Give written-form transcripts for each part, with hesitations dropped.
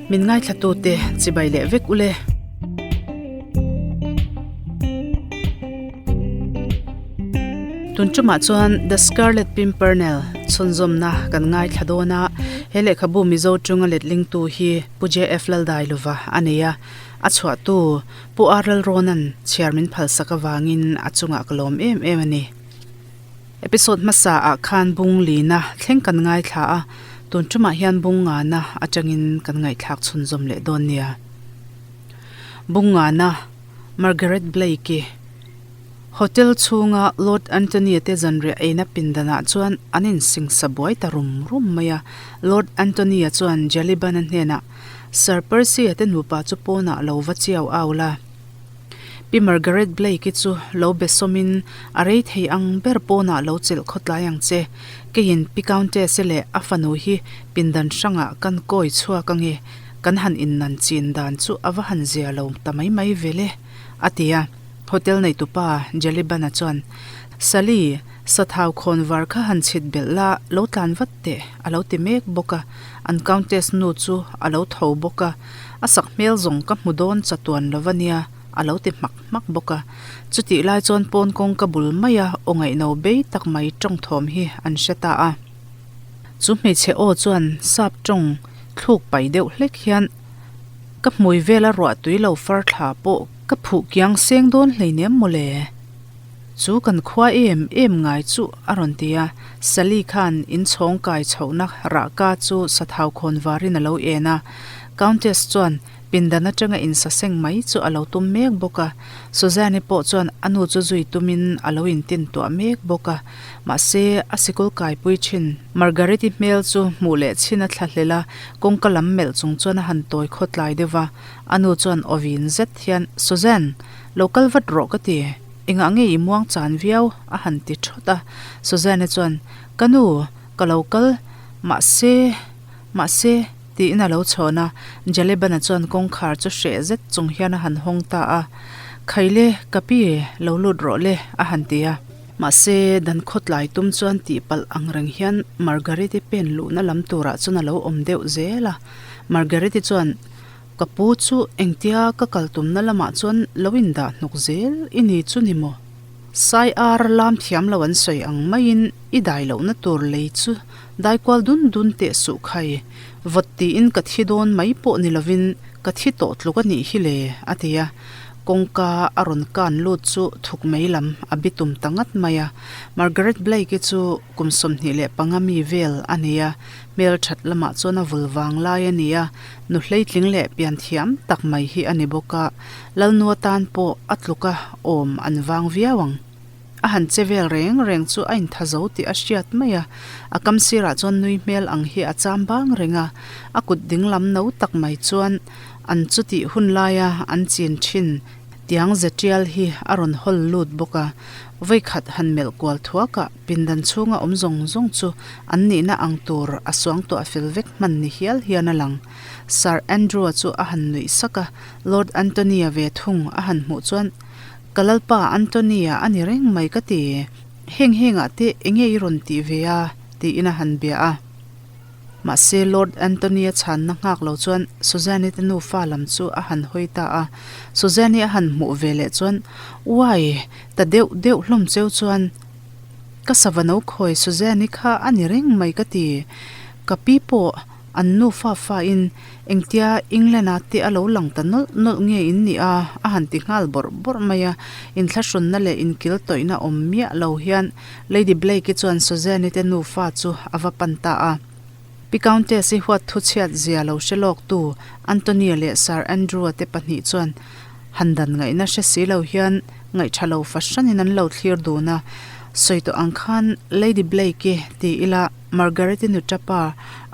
Min ngaithlatute chibai leh vek ule. Tun tumah chuan The Scarlet Pimpernel chhunzawmna kan ngaithla dawn a, he lehkhabu Mizo tunga letlingtu hi Pu JF Laldailova a nei a, a chhuahtu Pu R Lalrawna'n chhiar min phalsak avangin a chungah ka lawm em em a ni. Episode hmasa ah khan bung lina thleng kan ngaithla a, tun tumah hian bung ngana atangin kan ngaihthlak chhunzawm leh dawn nia. Bung ngana, Margaret Blake-i Hotel chhunga Lord Anthony-a te zanriah eina pindanah chuan an insingsa buai ta rum rum mai a. Lord Anthony-a chuan Jaliban-a hnenah, Sir Percy-a te nupa chu pawnah lo va chiau au la. Pi Margaret Blake-i chu lo be sawmin a rei thei ang ber pawnah lo chelh khawtlai ang che. Keiin Pi Countess-i leh a fanu hi pindan hrangah kan kawi chhuak ange, kan han innan chin dan chu a va han zia lo ta mai mai ve le, a ti a. Hotel neitupa Jellybana chuan, Sally, sathau khawn var kha han chhit belh la, lo tlan vat teh, a lo ti mek bawk a. An Countess nu chu a lo tho bawk a. A sak hmel zawng ka hmu dawn chatuan lo va nia, a lo ti hmak hmak bawk a. Chutih lai chuan pawn kawngka bul maia aw ngaihno bei tak mai tawng thawm hi an hre ta a. Chu hmeichhe aw chuan sap tawng thluk pai deuh hlek hian ka hmui vela ruah tui lo far thla pawh ka phuh kiang seng dawn hleinem mawle. Chu kan khua em em ngai chu a rawn ti a, Sally khan inchhawng kai chhohna rahka chu sathau khawn varin a lo en a, Countess chuan pindan atanga insaseng mai chu a lo tum mek bawk a, Suzanne-i pawh chuan a nu chu zui tumin a lo intin tuah mek bawk a, mahse a sikul kaipui thin Margaret-i hmel chu hmuh leh chhin a thla hlel a, kawngka lam melh chung chuan a han tawi khawtlai deuh va, a nu chuan awin zet hian, Suzanne! Lo kal vat rawh ka ti, engah nge i muang chan viau? a han ti thawt a. Suzanne chuan, Ka nu, ka lo kal, mahse, mahse, tiin a lo chhawn a. Jalebana chuan kawngkhar chu hreh zet chung hian a han hawng ta a. Khaile, ka pi, lo lut rawh le, a han ti a. Mahse, dan khawtlai tum chuan tihpalh ang reng hian Margarete pen luhna lam turah chuan a lo awm deuh zel a. Margarete chuan, Ka pu chu engtia ka kal tumna lamah chuan lo indah hnawk zel i ni chu ni maw? Sai ar lam thiam lo an sawi ang maiin i dai lohna tur lei chu dai kual dun dun teh suh khai. Vawt tiin ka thi dawn mai pawh ni lovin ka thi tawh tluk a nih hi le, a ti a. Kawngka a rawn kan lut chu thuk mei lam a bitum ta ngat mai a. Margaret Blake-i chu kum 25 mi vel a ni a, Hmel that lamah chuan a vul vang lai a ni a, nu hleitling leh pian thiam tak mai hi a ni bawk a, Lalnu atan pawh a tluka awm an vang viau ang. A han che vel reng reng chu a intha zo tih a hriat mai a, a kam sirah chuan nui hmel ang hi a cham bang reng a, a kut ding lam no tak mai chuan an chutih hun laia an chin thin tiang ze tial hi a rawn hawl lut bawk a, vawikhat han melh kual thuakah pindan chhunga awm zawng zawng chu An nihna ang tur a suangtuah fel vek hman ni hial hian a lang. Sir Andrew-a chu a han nuih sak a, Lord Anthony-a ve thung a han hmuh chuan, Ka lalpa Anthony-a a ni reng mai ka ti. Heng hengah te enge i rawn tih ve a? tiin a han bia a. Mahse Lord Anthony-a chhanna nghak lo chuan Suzanne-i te nufa lam chu a han hawi ta a. Suzanne-i a han hmuh ve leh chuan, Uai, ta deuh deuh hlawm cheu chuan, Ka sava no khawi Suzanne-i kha a ni reng mai ka ti. Ka pi pawh an nu fa fa in engtia England-a te a lo lang ta nawlh nawlh nge in nih a, a han ti nghal bawrh bawrh mai a. Inthlahrunna leh inkil tawihna awm miah lo hian Lady Blake-i chuan Suzanne-i te nu fa chu a va pan ta a. Pi Countess-i huat thu chhiat zia lo hre lawktu Antonia leh Sir Andrew-a te pahnih chuan han dan ngaihna hre si lo hian ngaihṭha lo fahranin an lo thlir dun a. Sawi tawh ang khan Lady Blake-i ti ila Margaret-i nuṭapa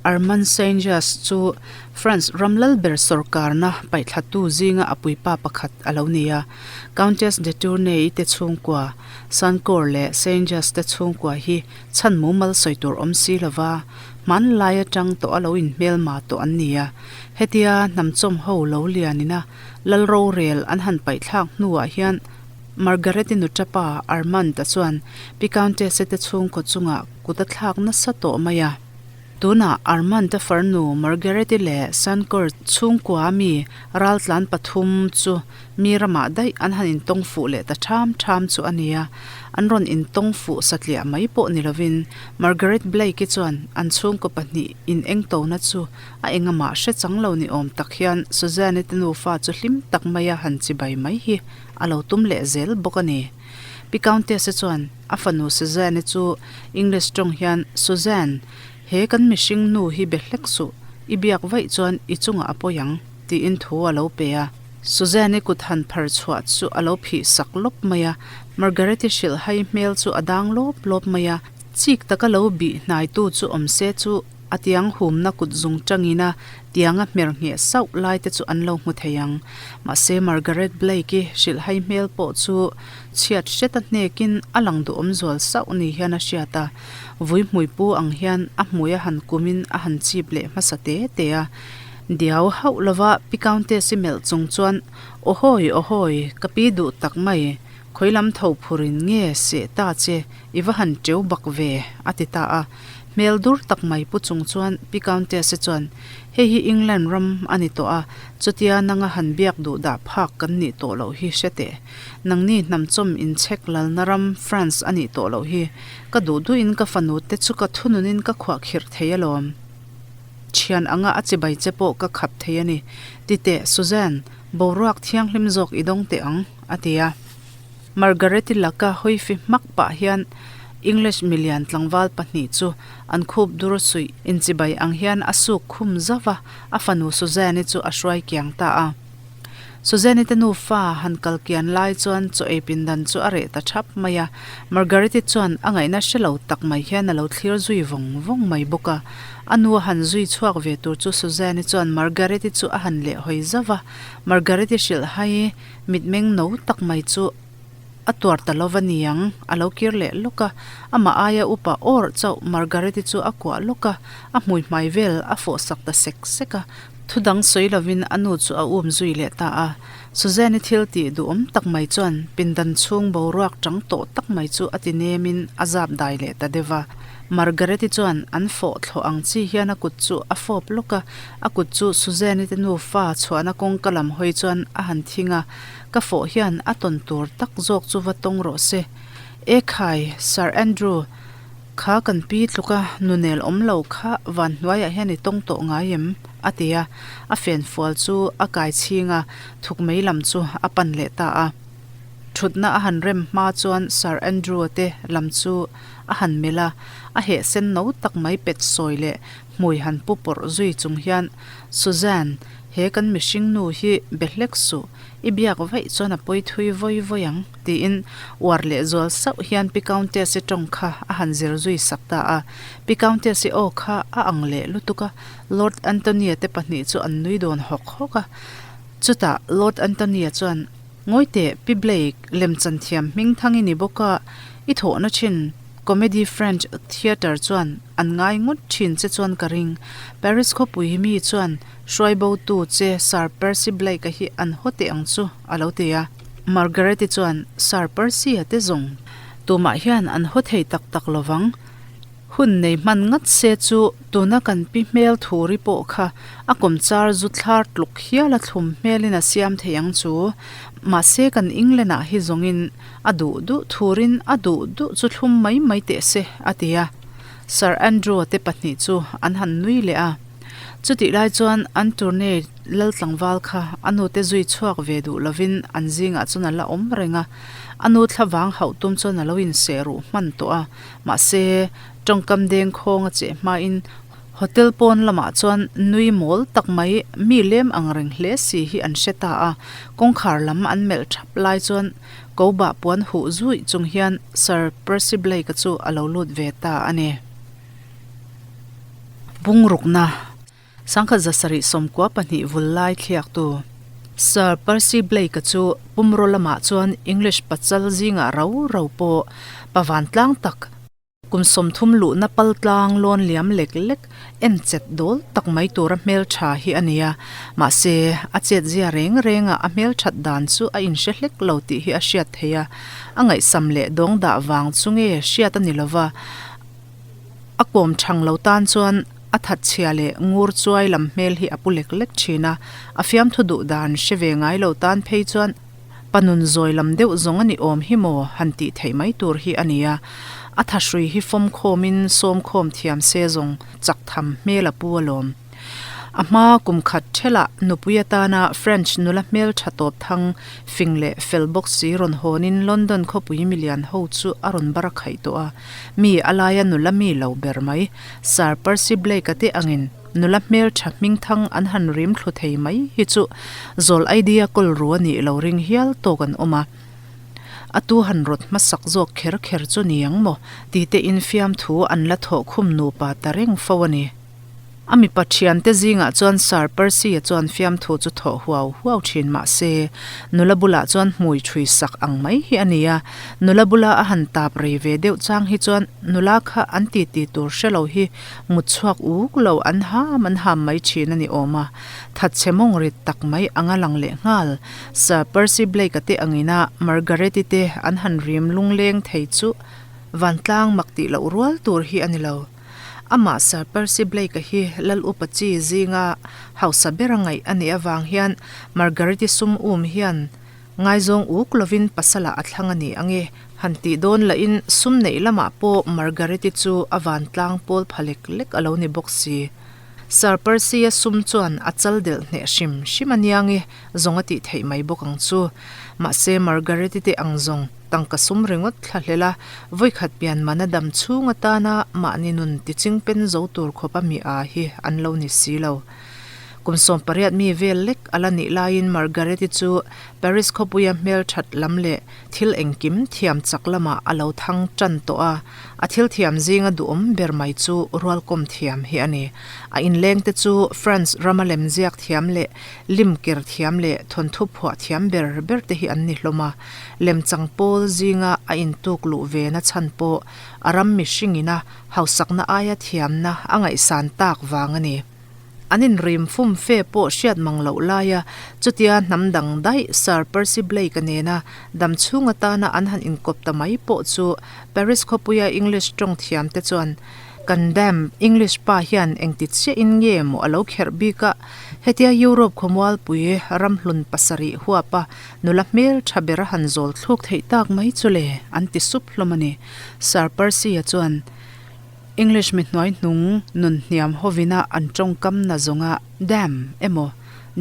Armand Saint-Just chu France ram lal ber sawrkarna paihthlatu zinga a puipa pakhat a lo ni a. Countess de Tournay-i te chhungkua, Sancour leh Saint-Just te chhungkua hi Chhan mumal sawi tur awm si lova, hmanlai atang tawh a lo inhmelma tawh an ni a. Hetia hnamchawm ho lo lianina lal rorel an han paihthlak hnuah hian Margaret-i nuṭapa Armand-a chuan Pi Countess-i te chhungkaw chungah kut a thlak nasa tawh mai a. Tunah Armand-a farnu Margaret-i leh Sancourt chhungkua mi raltlan pathum chu mi ramah daih an han intawng fuh leh ta ṭham ṭham chu a nia. An rawn intawng fuh satliah mai pawh ni lovin Margaret Blake-i chuan an chhungkaw pahnih in engtona chu a engamah hre chang lo ni awm tak hian Suzanne-i te nufa chu hlim tak maia han chibai mai hi a lo tum leh zel bawk a ni. Pi Countess-i chuan a fanu Suzanne-i chu English tawng hian, Suzanne, he kan mihring nu hi be hlek suh, i biak vaih chuan i chungah a pawi ang, tiin thu a lo pe a. Suzanne-i kut han phar chhuah chu a lo phih sak lawp mai a, Margaret-i hrilh hai hmel chu a dang lawp lawp mai a, chik taka lo bih hnaitu chu awm se chu a tiang humna kut zung tangin a tianga hmer ngheh sauh lai te chu an lo hmu thei ang. Mahse Margaret Blake-i hrilh hai hmel pawh chu chhiat hret a hnekin a lang duhawm zual sauh ni hian a hriat a, vui hmui pu ang hian a hmui a han kumin a han chip leh hmasa te te a. Diau hauh lova Pi Countess-i melh chung chuan, Awhawi, awhawi, ka pi duh tak mai, khawi lam tho phurin nge seh ta che, i va han teu bak ve, a ti ta a. Hmel dur tak mai pu chung chuan Pi Countess-i chuan, Hei hi England ram a ni tawh a, chutia nanga han biak duh dah phak kan nih tawh loh hi hre teh. Nangni hnamchawm inchhek lalna ram France a nih tawh loh hi. Ka duh duhin ka fanu te chu ka thununin ka khuahkhirh thei alawm. Thian anga a chibai che pawh ka khap thei a ni. Ti teh, Suzanne, boruak thianghlim zawk i dawng teh ang, a ti a. Margaret-i laka hawifi hmak pah hian English milian tlangval pahnih chu an khup dur suih inchibai ang hian a suk khum zauh a, a fanu Suzanne-i chu a hruai kiang ta a. Suzanne-i te nufa han kal kian lai chuan chaw ei pindan chu a reh ta thap mai a, Margaret-i chuan a ngaihna hre lo tak mai hian a lo thlir zui vawng vawng mai bawk a. A nu a han zui chhuak ve tur chu Suzanne-i chuan Margaret-i chu a han lehhawi zauh a, Margaret-i hrilh hai mitmeng no tak mai chu a tuar ta lo va niang, a lo kir leh lawk a, amah aia upa awr chauh Margaret-i chu a kuah lawk a, a hmui hmai vel a fawh sak ta sek sek a, thu dang sawi lovin a nu chu a um zui leh ta a. Suzanne-i thil tih duhawm tak mai chuan pindan chhung boruak chang tawh tak mai chu a ti nemin a zap dai leh ta deuh va. Margaret-i chuan an fawh thlawh ang chi hian a kut chu a fawp lawk a, a kut chu Suzanne-i te nufa chhuahna kawngka lam hawi chuan a han thing a, Ka fawh hian a tawn tur tak zawk chu va tawng rawh se. E khai, Sir Andrew, kha kan pi tluka nunel awm lo kha van hnuaiah hian i tawng tawh ngai em? a ti a, a fenfual chu a kai chhing a, thuk mei lam chu a pan leh ta a. Thutna a han rem hma chuan Sir Andrew-a te lam chu a han melh a, a heh sen no tak mai pet sawi leh hmui han pu pawrh zui chung hian, Suzanne, he kan mihring nu hi be hlek suh, i biak vaih chuan a pawi thui vawi vawi ang, tiin uar leh zual sauh hian Pi Countess-i tawng kha a han zir zui sak ta a. Pi Countess-i aw kha a ang leh lutuk a, Lord Anthony-a te pahnih chu an nui dawn hawk hawk a. Chutah Lord Anthony-a chuan, Ngawi teh, Pi Blake, lemchan thiam hming thang i ni bawk a, i thawhna thin Comedy French Theatre chuan an ngai ngawt thin che chuan ka ring. Paris khawpui hi mi chuan hruai bo tu che Sir Percy Blake-a hi an haw teh ang chu, a lo ti a. Margaret-i chuan, Sir Percy-a te zawng tumah hian an haw thei tak tak lo vang. Hun nei hman ngat se chu tuna kan pi hmel thuri pawh kha a kawmchar zu thlar tluk hial a thlum hmelin a siam thei ang chu. Mahse kan England ah hi zawngin a duh duh thurin a duh duh chu thlum mai mai teh se, a ti a. Sir Andrew-a te pahnih chu an han nui leh a. Chutih lai chuan an tourney lal tlangval kha a nute zui chhuak ve duh lovin an zingah chuan a la awm reng a. A nu thlavang hauh tum chuan a lo inseh ruh hman tawh a. Mahse, tawngkam deng khawng a cheh hmain hotel pawn lamah chuan nui mawl tak mai mi lem ang reng hle si hi an hre ta a, kawngkhar lam an melh thap lai chuan ko bah puan huh zuih chung hian Sir Percy Blake-a chu a lo lut ve ta a ni. Bungrukna. Sangkhat zasarih 12 vul lai thliaktu Sir Percy Blake-a chu pumraw lamah chuan English pachal zingah rau rau pawh pa vantlang tak, kum 30 luhna pal tlang lawn liam lek lek en chet dawl tak mai tura hmeltha hi a ni a. Mahse, a chetzia reng rengah a hmelthat dan chu a inhre hlek lo tih hi a hriat theih a, a ngaihsam leh dawngdah vang chu nge hriat a ni lova, a kawm thang lo tan chuan. A thatchhia leh ngur chuai lam hmel hi a pu lek lek thin a, a fiamthu duh dan hre ve ngai lo tan phei chuan pa nun zawi lam deuh zawng a ni awm hi maw han tih theih mai tur hi a ni a. A thahrui hi fawm khawmin sawm khawm thiam se zawng chak tham hmel a pu alawm. A hma kum khat ṭhelah nupui atana French nula hmel ṭha tawp thang fing leh fel bawk si rawn hawnin London khawpui milian ho chu a rawn bar a khaih tawh a. Mi a laia nula mi lo ber mai, Sir Percy Blake-a te angin nula hmel ṭha hming thang an han rim thlu thei mai hi chu zawl idea kawl ru a nih lo ring hial tawk an awm a. A tu han rawt hmasak zawk kher kher chu ni ang maw? Tite in fiamthu an la thawh khum nupa ta reng fo a ni. A mipa thiante zingah chuan Sir Percy-a chuan fiamthu chu thawh huau huau thin mah se, nula bulah chuan hmui thui sak ang mai hi a ni a. Nula bula a han tap rei ve deuh chang hi chuan nula kha an titi tur hre lo hi mut chhuak uk lo an ham an ham mai thin a ni awm a. Thatchhe mawng rit tak mai anga lang leh nghal. Sir Percy Blake-a te angina Margaret-i te an han rim lungleng thei chu vantlang mak tih loh rual tur hi a ni lo. Amah Sir Percy Blake-a hi Lal Upa chi zinga hausa bera ngaih a nih avang hian Margaret-i sum um hian ngaizawng uk lovin pasalah a thlang a ni ang e han tih dawn lahin sum neih lamah pawh Margaret-i chu a vantlang pawl pha lek lek a lo ni bawk si. Sir Percy-a sum chuan a chal delh hneh hrim hrim a niang e zawng a tih theih mai bawk ang chu. Mahse Margaret-i te ang zawng tangka sum ringawt thla hlel a, vawikhat pian mana dam chhung atana mahni nun tichingpen zo tur khawpa mi a hi an lo ni si lo. Kum 18 mi vel lek a la nih laiin Margaret-i chu Paris khawpuia hmelthat lam leh thil engkim thiam chak lamah a lo thang tan tawh a, A thil thiam zinga duhawm ber mai chu rualkawm thiam hi a ni. A inlengte chu France rama lemziak thiam leh lim ker thiam leh thawnthu phuah thiam ber ber te hi an ni hlawm a. Lemchang pawl zinga a intuk luh ve na chhan pawh a ram mihringina hausakna aia thiamna a ngaihsan tak vang a ni. An inrim fum fe pawh hriat mang loh laia chutia hnam dang daih Sir Percy Blake-a nena dam chhung atana an han inkawp ta mai pawh chu Paris khawpuia English tawng thiamte chuan kan dam English pa hian engti chiahin nge maw a lo kherh bik a, hetia Europe khawmualpui ramhlun pasarih huapa nula hmel tha ber a han zawl thluk theih tak mai chu le an ti sup hlawm a ni. Sir Percy-a chuan. English mi hnuai hnung nun hniam hovina an tawngkam na zawnga dam emaw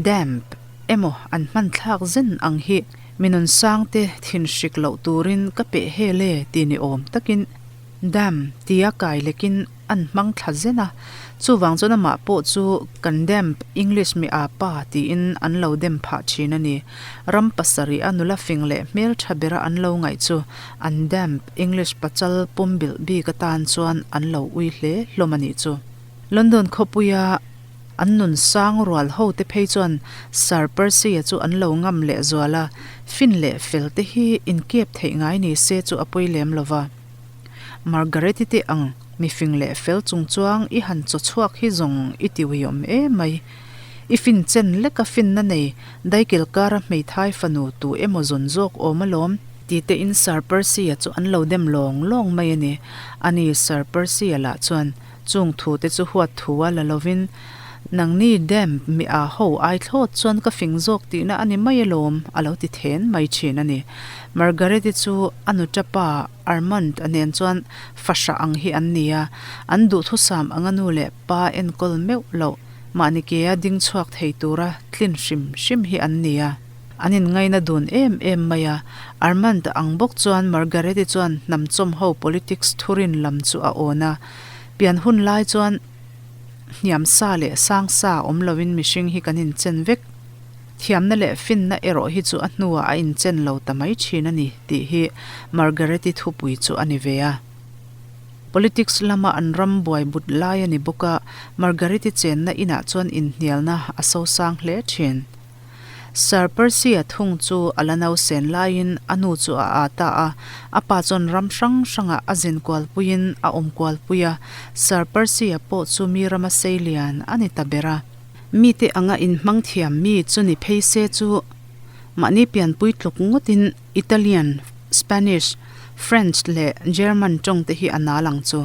damp emaw an hman thlak zen ang hi mi nun sangte thin hrik loh turin ka peh hel e ti ni awm takin dam tia kai lekin an hmang thla zen a, chuvang chuan amah pawh chu kan damp English mi aa pa tiin an lo dem phah thin a ni. Ram pasarih a nula fing leh hmeltha bera an lo ngaih chu An damp English pachal pumbilh bik atan chuan an lo ui hle hlawm a nih chu. London khawpuia an nun sang rual ho te phei chuan Sir Percy-a chu an lo ngam leh zual a, fin leh fel te hi inkep theih ngai ni se chu a pawi lem lo va. Margaret-i te ang mi fing leh fel chung chuang i han chaw chhuak hi zawng i ti uiawm em mai. I fin chen leka finna nei Daikil kara hmeithai fanu tu emaw zawn zawk awm alawm ti tein Sir Percy-a chu an lo dem lawng lawng mai a ni. Ani Sir Percy-a lah chuan chung thu te chu huat thu a la lovin, Nangni dem mi a ho ai thlawt chuan ka fing zawk tihna a ni mai alawm a lo ti then mai thin a ni. Margaret-i chu a nuta pa Armand-a nen chuan fahrah ang hi an ni a, an duhthusam anga nu leh pa enkawl meuh loh Mahni kea ding chhuak thei tura tlin hrim hrim hi an ni a, an inngaina dun em em mai a. Armand ang bawk chuan Margaret-i chuan hnam chawm ho politics thurin lam chu a awn a. Pian hun lai chuan hniam sa leh sang sa awm loin mihring hi kan inchen vek. Thiamna leh finna erawh hi chu a hnuah a inchen lo ta mai thin a ni tih hi Margaret-i thupui chu a ni ve a. Politics lama an ram buai but lai a ni bawk a, Margaret-i chenna inah chuan inhnialna a sosang hle thin. Sir Percy-a thung chu a la nausen laiin a nu chu a aa ta a, a pa chuan ram hrang hrangah a zin kualpuiin a awm kualpui a, Sir Percy-a pawh chu mi rama sei lian a ni ta ber a. Mite anga inhmang thiam mi chu ni phei se chu mahni pianpui tluk ngawtin Italian, Spanish, French leh German tawng te hi a nal ang chu.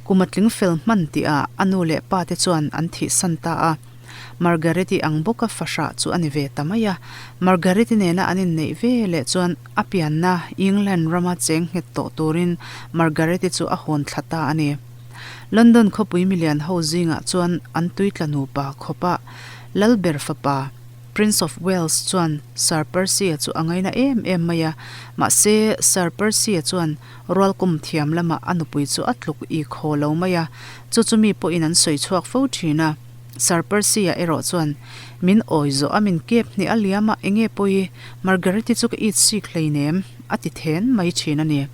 Kum a tling fel hman tihah a nu leh pa te chuan an thihsan ta a. Margaret-i ang bawka fahrah chu a ni ve ta mai a. Margaret-i nena an inneih ve leh chuan a pianna England rama cheng nghet tawh turin Margaret-i chu a hawn thla ta a ni. London khawpui milian ho zingah chuan an tuitla nupa khawpa Lalber fapa Prince of Wales chuan Sir Percy-a chu a ngaina em em mai a, mahse Sir Percy-a chuan rualkawm thiam lamah a nupui chu a tluk i khaw lo mai a, chu chu mi pawhin an sawi chhuak fo thin a. Sir Percy-a erawh chuan, Min awi zawh a min kep hnih a liam a, enge pawi, Margaret-i chu ka it sik hleinem, a ti then mai thin a ni.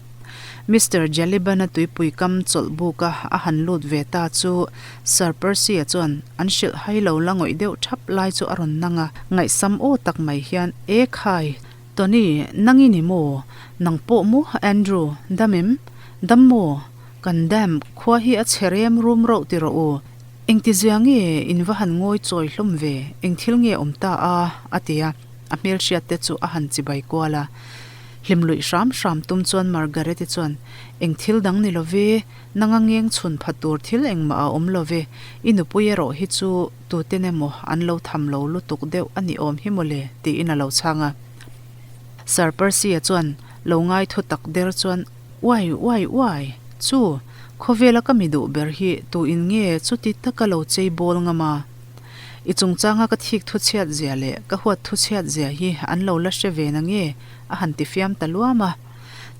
Mister Jaliban-a tuipui kam chawlh buka a han lut ve ta chu Sir Percy-a chuan an hrilh hai lo la ngawih deuh thap lai chu a rawn nang a, ngaihsam aw tak mai hian, E khai, Tony, nang i ni maw? Nang pawh maw, Andrew, dam em? Dam maw? Kan dam, khua hi a chhe rem rum rauh ti rawh u. Engtizia nge in va han ngawi chawi hlawm ve, eng thil nge awm ta a? a ti a, a hmelhriat te chu a han chibai kual a. Hlim luih hram hram tum chuan Margaret-i chuan, Eng thil dang ni lo ve, Nanga ngeng chhun pha tur thil engmah a awm lo ve, i nupui erawh hi chu tuten emaw an lo tham lo lutuk deuh a ni awm hi mawle, tiin a lo chhang a. Sir Percy-a chuan lo ngai thu tak der chuan, Uai, uai, uai! Chu, khawvela ka mi duh ber hi tuin nge chuti taka lo chei bawl ngam a? I chungchanga ka thik thu chhiat zia leh ka huat thu chhiat zia hi an lo la hre ve na nge? a han ti fiam ta luam a.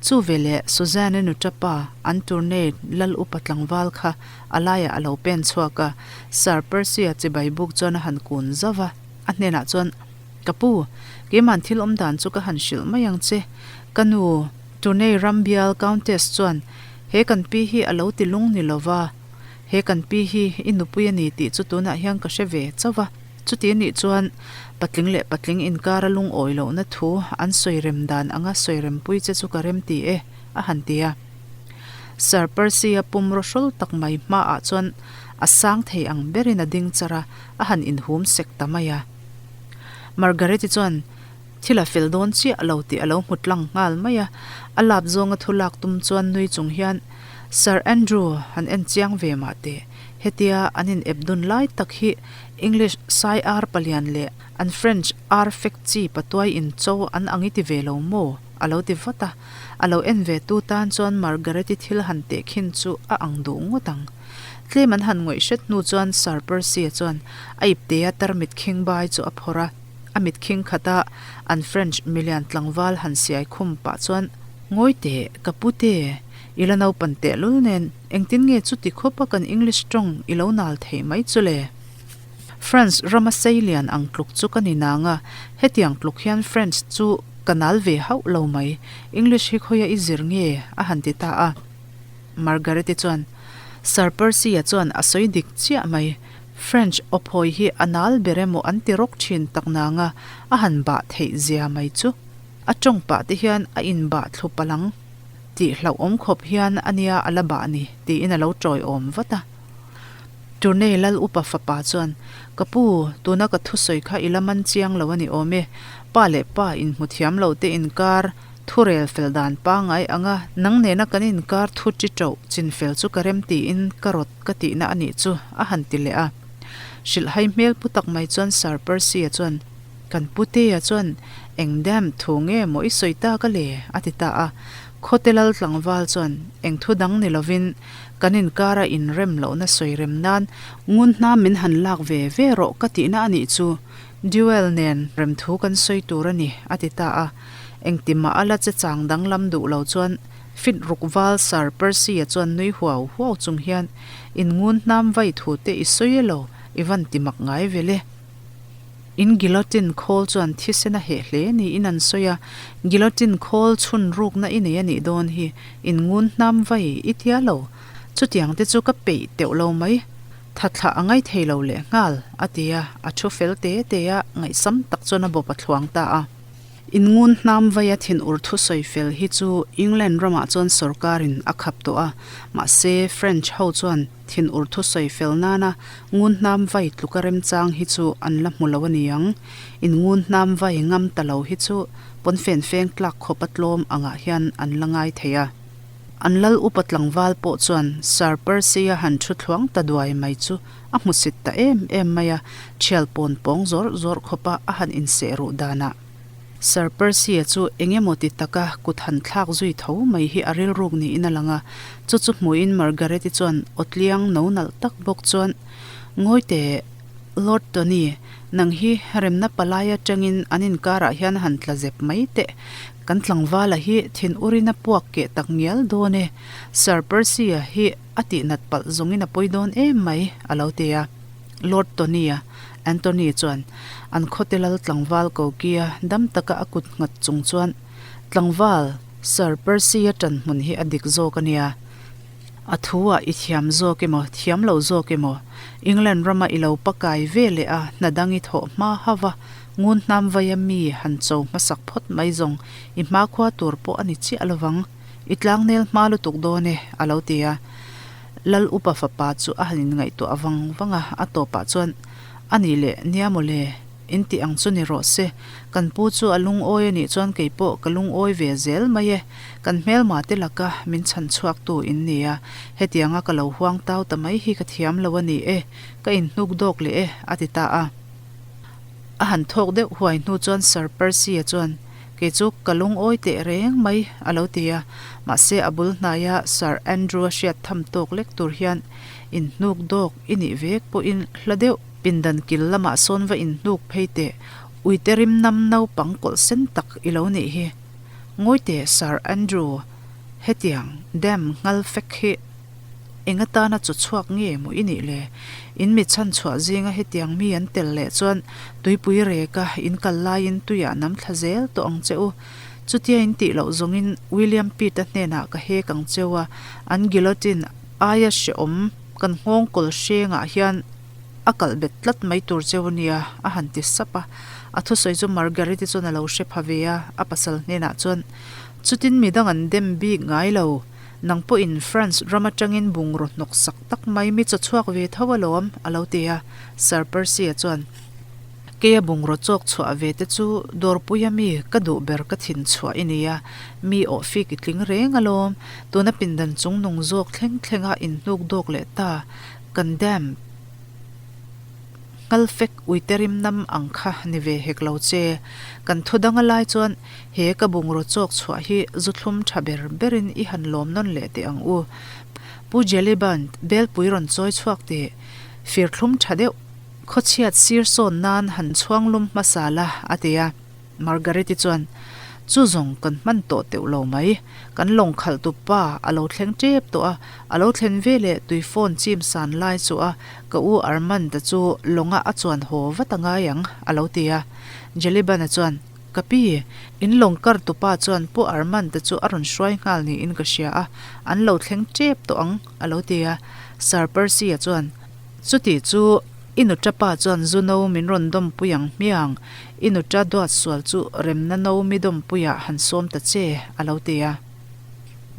Chu veleh Suzanne nuṭa pa an tournade lal upa tlangval kha a laiah a lo pen chhuak a, Sir Percy-a chibai buk chuan a han kun zauh a, a hnenah chuan, Ka pu, keima'n thil awm dan chu ka han hrilh mai ang che. Ka nu, Tournai ram bial Countess chuan he kan pi hi a lo ti lung ni lo va, he kan pi hi i nupui a ni tih chu tunah hian ka hre ve chauh a. Chuti anih chuan patling leh patling inkara lungawi lohna thu an sawi rem dan anga sawi rempui che chu ka rem ti e, a han ti a. Sir Percy-a pumraw hrawl tak mai hmaah chuan a sang thei ang berin a ding char a, a han inhum sek ta mai a. Margaret-i chuan thil a fel dawn chiah lo tih a lo hmu tlang nghal mai a, a lap zawnga thu lak tum chuan nui chung hian, Sir Andrew, han en chiang ve mah teh, hetia an in ep dun lai tak hi English sai ar palian leh an French ar fek chi patuai in cho an ang i ti ve lo maw? a lo ti vat a. A lo en ve tu tan chuan Margaret-i thil han teh khin chu a ang duh ngawt ang. Tlem an han ngawih hret hnu chuan Sir Percy-a chuan a iptea tarmit khing bai chu a phawrh a, a mit khing khata an French milian tlangval han siai khum pah chuan, Ngawi teh, ka pu te, i la naupan tehlul nen, Engtin nge chuti khawpa kan English tawng i lo nal theih mai chu le? France rama seilian ang tluk chu ka ni nang a, hetiang tluk hian French chu ka nal ve hauh lo mai, English hi khawia i zir nge? a han ti ta a. Margaret-i chuan, Sir Percy-a chuan a sawi dik chiah mai, French awphawi hi a nal ber emaw an ti rawk thin tak nang a, a han bah theih zia mai chu. A tawng pah te hian a inbah thlu palh ang. Tih hlauhawm khawp hian a nia a la bah ni, tiin a lo tawiawm vat a. Turnei lal upa fapa chuan, Ka pu, tuna ka thusawi kha i la man chiang lo a ni awm e. Pa leh pa inhmu thiam lo te inkar thu rel fel dan pangai anga nang nena kan inkar thu chi ṭoh chinfel chu ka rem tiin ka rawt ka tihna a nih chu, a han ti leh a. Hrilhhai hmel pu tak mai chuan Sir Percy-a chuan, Kan putea chuan eng dam thu nge maw i sawi tak a le? a ti ta a. Khawte lal tlangval chuan eng thu dang ni lovin kan inkara inrem lohna sawi rem nan ngun hna min han lak ve ve rawh ka tihna a nih chu duel nen rem thu kan sawi tur a ni a ti ta a. Engtimah a la che chang danglam duh lo chuan fit ruk val Sir Percy-a chuan nui huau huau chung hian in ngun hnam vai thu te i sawi elo i van ti mak ngai vel e. In guillotine khawl chuan thisen a heh hle niin an sawi a, guillotine khawl chhun rukna i nei a nih dawn hi, in ngun hnam vai i tia lo, chutiang te chu ka peih teuh lo mai, thathlah a ngai thei lo leh nghal, a ti a, a thu fel te te a, ngaihsam tak chuan a bawp a thluang ta a. In ngun hnam vaia thinur thusawi fel hi chu England ramah chuan sorkarin a khap tawh a, mahse French ho chuan Thinur thusawi fel nana ngun hnam vai tluka remchang hi chu an la hmu lo a ni ang. In ngun hnam vai ngam ta lo hi chu pawnfen feng tlak khawpa tlawm angah hian an la ngai thei a. An lal upa tlangval pawh chuan Sir Percy-a han thu thluang ta duai mai chu a hmusit ta em em mai a, thial pawn pawng zawrh zawrh khawpa a han inseh ruh danah Sir Percy-a chu eng emaw ti taka kut han thlak zui tho mai hi a rilruk niin a lang a, chu chu hmuhin Margaret-i chuan awtliang no nalh tak bawk chuan, Ngawi teh, Lord Tony, nang hi remna palai atangin an inkarah hian han tla zep mai teh, kan tlangvala hi thin urin a puak keh tak ngial dawn e, Sir Percy-a hi a tihnat palh zawngin a pawi dawn em mai, a lo ti a. Lord Tony-a, Anthony chuan an khawte lal tlangval Kokia dam taka a kut nghat chung chuan, Tlangval, Sir Percy-a ṭan hmun hi a dik zawk a nia. A thu-ah i thiam zawk emaw, thiam lo zawk emaw, England rama i lo pakai ve leh a, hna dang i thawh hma hauh a, ngun hnam vaia mi han cho hmasak phawt mai zawng i hmakhua tur pawh a ni chiah lovang. I tlangnel hma lutuk dawn e, a lo ti a. Lal upa fapa chu a han inngaihtuah vang vang a, a tawpah chuan, A nih leh, nia maw le, in tih ang chu ni rawh se. Kan pu chu a lungawi a nih chuan kei pawh ka lungawi ve zel mai e. Kan hmelma te laka min chhan chhuaktu in ni a, hetianga ka lo huang tau ta mai hi ka thiam lo a ni e, ka inhnuk dawk leh e, a ti ta a. A han thawk deuh huai hnu chuan Sir Percy-a chuan, Kei chu ka lungawi teh reng mai, a lo ti a. Mahse a bul hnaia Sir Andrew-a hriat tham tawk lek tur hian inhnuk dawk i nih vek pawhin hla deuh pindan kil lamah sawn va inhnuk phei teh, uite rim nam naupang kawlh sen tak i lo nih hi. Ngawi teh Sir Andrew, hetiang dam nghal fek hi Eng atana chaw chhuak nge maw i nih le? In mi chhan chhuah zinga hetiang mi an tel leh chuan tuipui reka in kal laiin tuiah nam thla zel tawh ang che u. Chutia in tih loh zawngin William Pitt-a hnenah ka hek ang cheu a, an guillotine aia hrehawm kan nghawng kawl hrengah hian a kalh bet tlat mai tur cheu a nia, a han ti sap a. A thusawi chu Margaret-i chuan a lo hre pha ve a, a pasal hnenah chuan, Chutin midang an dem bik ngai lo. Nang pawhin France ram atangin bungraw hnawk sak tak mai mi chaw chhuak ve tho alawm, a lo ti a. Sir Percy-a chuan, Keia bungraw chawk chhuah ve te chu dawrpuia mi ka duh ber ka thin chhuah i nia, mi awh fik i tling reng alawm, tuna pindan chungnung zawk thleng thlenga inhnuk dawk leh ta, kan dam. Nghalfek uite rim nam ang kha ni ve hek lo che. Kan thu dang a lai chuan he ka bungraw chawk chhuah hi zu thlum tha ber berin i han lawm nawn leh teh ang u. Pu Jeliband, belpui rawn chawi chhuak teh. Fir thlum tha deuh. Khawchhiat sir sawn nan han chhuang lum hmasa la, a ti a. Margaret-i chuan, Chu zawng kan hman tawh teuh lo mai. Kan lawng khalh tu pa a lo thleng tep tawh a, a lo thlen ve leh tui phone chim san lai chu a, ka u Armand-a chu lawnga a chuan haw vat a ngai ang, a lo ti a. Jeliban-a chuan, Ka pi, in lawng kar tu pa chuan Pu Armand-a chu a rawn hruai nghal niin ka hria a, an lo thleng tep tawh ang, a lo ti a. Sir Percy-a chuan, Chuti chu i nuṭa pa chuan zu no min rawn dawmpui ang hmiang, I nuṭa duat sual chu remna no mi dawmpuiah han sawm ta che, a lo ti a.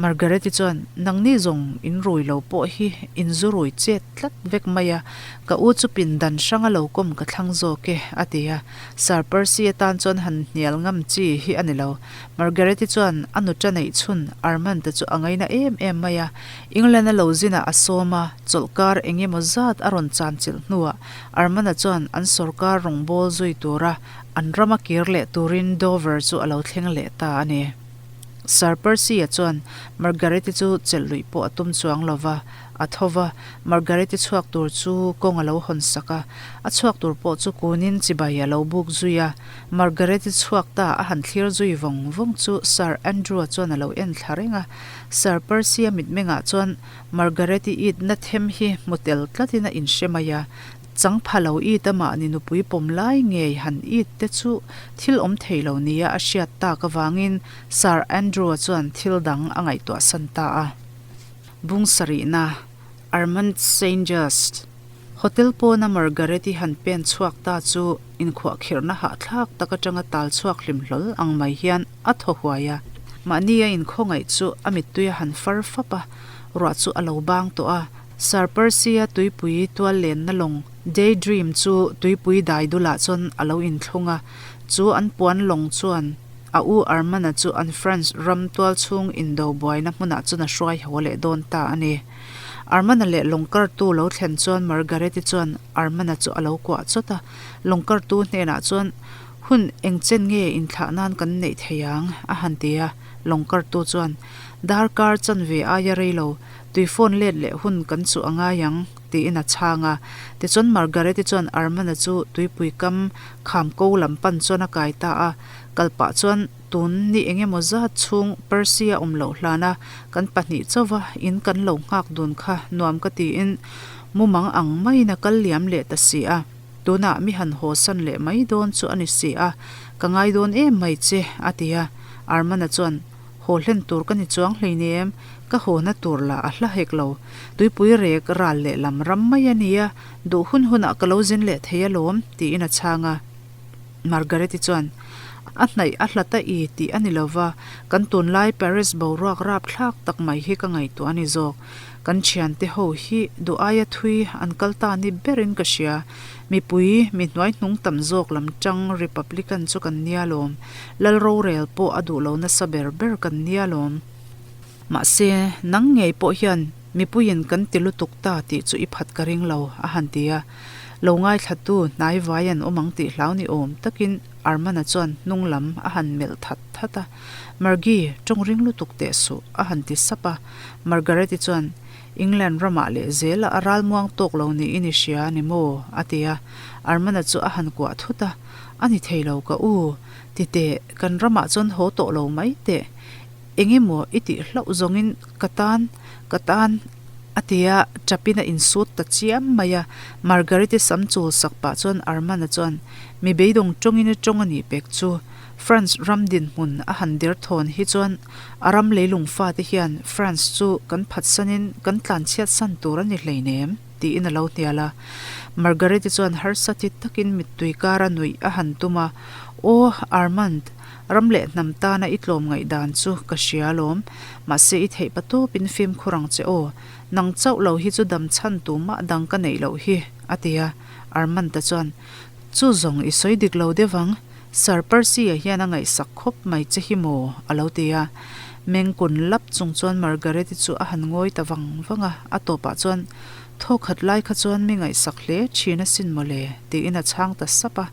Margaret-i chuan, Nangni zawng in rui lo pawh hi in zu rui chet tlat vek mai a, ka u chu pindan hranga lo kawm ka thlang zawk e, a ti a. Sir Percy atan chuan han hnial ngam chi hi a ni lo. Margaret-i chuan a nuṭa neih chhun Armand-a chu a ngaina em em mai a. England-a lo zinah a sawm a, chawlhkar eng emaw zat a rawn chanchilh hnuah Armana chuan an sawrkar rawngbâwl zui tura an rama kir leh turin Dover chu a lo thleng leh ta a ni. Sir Percy-a chuan Margaret-i chu chelh luih pawh a tum chuang lo va, a tho va, Margaret-i chhuak tur chu kawng a lo hawn sak a, a chhuak tur pawh chu kunin chibai a lo buk zui a. Margaret-i chhuak ta a han thlir zui vawng vawng chu Sir Andrew-a chuan a lo en thla reng a. Sir Percy-a mitmengah chuan Margaret-i itna them hi hmu tel tlatin a inhre mai a, chang pha lo it a mahni nupui pawm lai ngei han it te chu thil awm thei lo nia a hriat tak avangin Sir Andrew-a chuan thil dang a ngaihtuah san ta a. Bung sarihna, Armand Saint-Just. Hotel pawna Margaret-i han pen chhuak ta chu inkhuahkhirhna hahthlak tak atanga tal chhuak hlim hlawl ang mai hian a thaw huai a. Mahni a inkhawngaih chu a mittui a han far fap a, ruah chu a lo bang tawh a. Sir Percy-a tuipui tual lenna lawng Day Dream chu tuipui dai dulah chuan a lo inthlung a, chu an puan lawng chuan. a u Armand-a chu an France ram tualchhung indo buaina hmunah chuan a hruai haw leh dawn ta a ni. Armand-a leh lawngkartu lo thlen chuan Margaret-i chuan Armand-a chu a lo kuah chawt a, lawngkartu hnenah chuan, Hun engchen nge inthlah nan kan neih thei ang? a han ti a, lawngkartu chuan, Darkar chanve aia rei lo, tui phone let leh hun kan chuh a ngai ang, tiin a chhang a. Tichuan Margaret-i chuan Armand-a chu tuipui kam kham ko lam pan chuan a kai ta a, kal pah chuan tun ni eng emaw zat chhung Percy-a awm loh hlana kan pahnih chauva in kan lo nghak dun kha nuam ka tiin mumang ang maiin a kal liam leh ta si a. Tunah mi han haw san leh mai dawn chu a ni si a, ka ngai dawn em mai che, a ti a. Armand-a chuan, Haw hlen tur ka ni chuang hleinem, ka hawna tur lah a hla hek lo. Tuipui rek ral leh lam ram mai a nia, duh hun hunah ka lo zin leh thei alawm, tiin a chhang a. Margaret-i chuan, A hnaih a hlat a i tih a ni lo va, kan tunlai Paris boruak rapthlak tak mai hi ka ngaihtuah a ni zawk. Kan thiante ho hi duh aia thui an kal ta ni berin ka hria. Mipui, mi hnuai hnung tam zawk lam tang Republican chu kan nia lawm. Lal rorel pawh a duh lo nasa ber ber kan nia lawm. Mahse, nang ngei pawh hian mipuiin kan ti lutuk ta tih chu i phat ka ring lo, a han ti a. Lo ngaithlatu hnai vai an awm ang tih hlau ni awm takin Armana chuan hnung lam a han melh that that a. Margie, tawng ring lutuk teh suh, a han ti sap a. Margaret-i chuan, England ramah leh zela a ralmuang tawk lo niin i hria a ni maw? a ti a. Armana chu a han kuah thut a, A ni thei lo ka u, ti teh, kan ramah chuan haw tawh lo mai teh. Eng emaw i tih hlauh zawngin ka tan, ka tan, a ti a, tapin a insut ta chiam mai a. Margaret-i sam chul sak pah chuan Armand-a chuan, Mi beidawng tawngin a tawng a nih pek chu. France ram dinhmun a han der thawn hi chuan a ram leilung fate hian France chu kan phatsanin kan tlanchhiatsan tur a ni hleinem, tiin a lo hnial a. Margaret-i chuan harsa ti takin mittui kara nuih a han tum a, Aw, Armand, Ram leh hnam tana i tlawm ngaihdan chu ka hria alawm. Mahse i theih pa tawpin fimkhur ang che aw. Nang chauh lo hi chu dam chhan tu mah dang ka neih loh hi, a ti a. Armand-a chuan, Chu zawng i sawi dik lo deuh ang. Sir Percy-a hian a ngaihsak khawp mai che hi maw? a lo ti a. Meng kun lap chung chuan Margaret-i chu a han ngawi ta vang vang a. A tawpah chuan, Thaw khat lai kha chuan mi ngaihsak hle thin asin mawle, tiin a chhang ta sap a.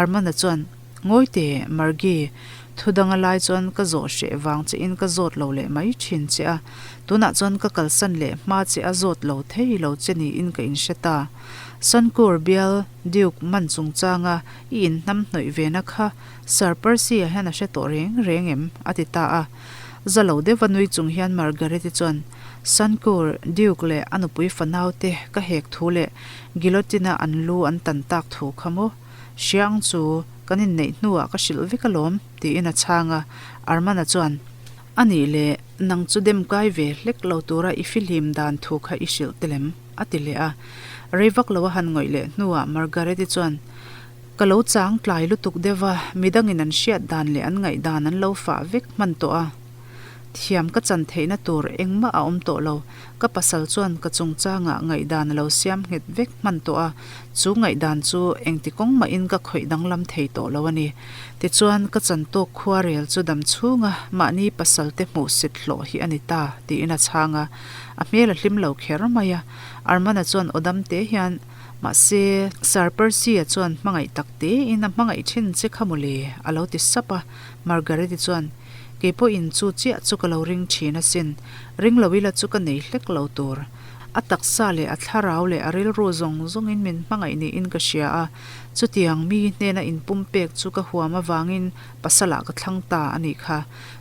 Armand-a chuan, Ngawi teh, Margie, thu danga lai chuan ka zawh hreh vang che in ka zawt lo leh mai thin che a, tunah chuan ka kalsan leh hma che a zawt lo thei lo che niin ka inhre ta. Sankur bial Duke man chungchanga i inhnam hnawih ve na kha Sir Percy-a hian a hre tawh reng reng em? a ti ta a. Za lo deuha nui chung hian Margaret-i chuan Sankur Duke leh a nupui fanau te ka hek thu leh guillotine-a an lu an tan tak thu kha maw? Hriang chu kan inneih hnuah ka hrilh vek alawm, tiin a chhang a. Armana chuan, A nih leh, nang chu dem kai ve hlek lo tura i fihlim dan thu kha i hrilh te lem, a ti leh a. Rei vak lo a han ngawih leh hnuah Margaret-i chuan, Ka lo chang tlai lutuk deuh va, midangin an hriat dan leh an ngaih dan an lo fah vek hman tawh a. Thiam ka chan theihna tur engmah a awm tawh lo. Ka pasal chuan ka chungchangah ngaihdan a lo siam nghet vek hman tawh a, chu ngaihdan chu engti kawng mahin ka khawih danglam thei tawh lo a ni. Tichuan, ka chan tawk khuarel chu dam chhunga mahni pasal te hmuh sit hlawh hi a ni ta, tiin a chhang a. A hmel a hlim lo kher mai a. Armana chuan aw dam te hian, Mahse, Sir Percy-a chuan hmangaih tak tein a hmangaih thin che kha mawle, a lo ti sap a. Margaret-i chuan, Kei pawhin chu chiah chu ka lo ring thin asin. Ring lo ila chu ka nei hlek lo tur. A taksa leh a thlarau leh a rilru zawng zawngin min hmangaih niin ka hria a. Chutiang mi hnena inpumpek chu ka huam avangin pasalah ka thlang ta a nih kha.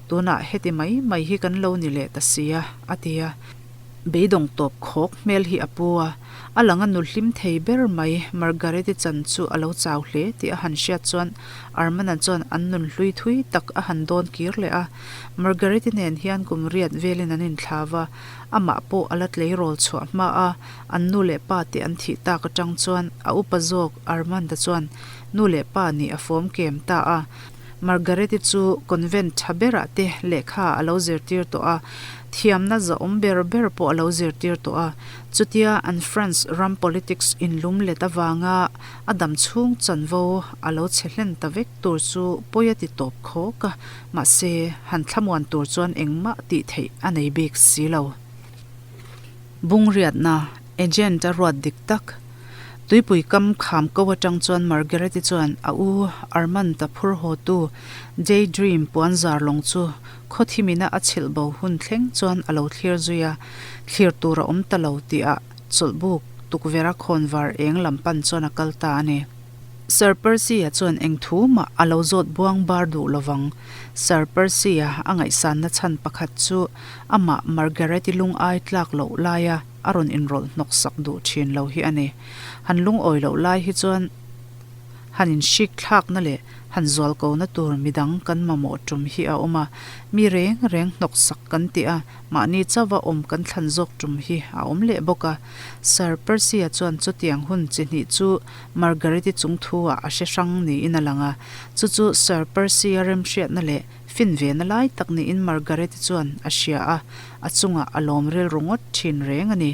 Tunah heti mai mai hi kan lo ni leh ta si a, a ti a. Beidawng tawp khawk hmel hi a pu a. A lang a nu hlim thei ber mai, Margaret-i chan chu a lo chau hle tih a han hriat chuan Armand-a chuan an nun hlui thui tak a han dawn kir leh a. Margaret-i nen hian kum riat velin an inthlau a, amah pawh a la tleirawl chhuah hma a, an nu leh pa te an thih tak atang chuan a upa zawk Armand-a chuan nu leh pa nih a fawm kem ta a. Margaret-i chu convent tha berah te lehkha a lo zirtir tawh a, thiamna zahawm ber ber pawh a lo zirtir tawh a. Chutia an France ram politics inlum let avanga a dam chhung chanvo a lo chhe hlen ta vek tur chu pawi a ti tawp khawk a, mahse han thlamuan tur chuan engmah tih theih a nei bik si lo. Bungriatna, Agent a ruat dik tak. Tuipui kam kham ko atang chuan Margaret-i chuan a u Armand-a phur haw tu Day Dream puan zar lawng chu khaw thimina a chhilh bo hun thleng chuan a lo thlir zui a, thlir tur a awm ta lo tihah chawlhbuk tukverha khawnvar eng lam pan chuan a kal ta a ni. Sir Percy-a chuan eng thu mah a lo zawt buang bar duh lovang. Sir Percy-a a ngaihsanna chhan pakhat chu amah Margaret-i lungai tlak loh laia a rawn inrawlh hnawk sak duh thin lo hi a ni. Han lungawi loh lai hi chuan han inhrik thlakna leh han zual kona tur midang kan mamawh tum hi a awm a, mi reng reng hnawk sak kan tih a, mahni chauha awm kan thlan zawk tum hi a awm leh bawk a. Sir Percy-a chuan chutiang hun chi hnih chu Margaret-i chung thu-ah a hre hrang niin a lang a, chu chu Sir Percy-a remhriatna leh Fin ve na lai tak niin Margaret-i chuan a hria a, a chungah a lawm rilru ngawt thin reng a ni.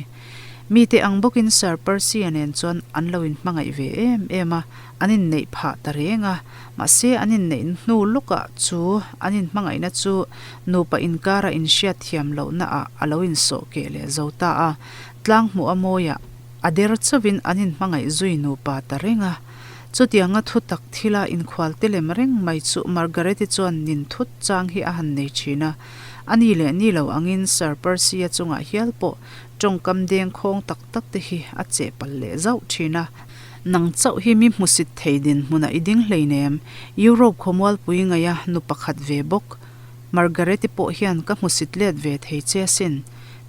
Mite ang bawkin Sir Percy-a nen chuan an lo inhmangaih ve em em a, an inneih phah ta reng a. Mahse an inneih hnu lawkah chu an inhmangaihna chu nupa inkara inhriat thiam lohna ah a lo insawh keh leh zo ta a, tlang hmuh a mawiah a der chauhin an inhmangaih zui nupa ta reng a. Chutianga thu tak thila inkhual te lem reng mai chu Margaret-i chuan nin thut chang hi a han nei thin a. A ni leh ni lo angin Sir Percy-a chungah hial pawh tawngkam deng khawng tak tak te hi a cheh palh leh zauh thin a. Nang chauh hi mi hmusit thei dinhmunah i ding hleinem, Europe khawmualpui ngaia nu pakhat ve bawk. Margaret-i pawh hian ka hmusit let ve thei che asin.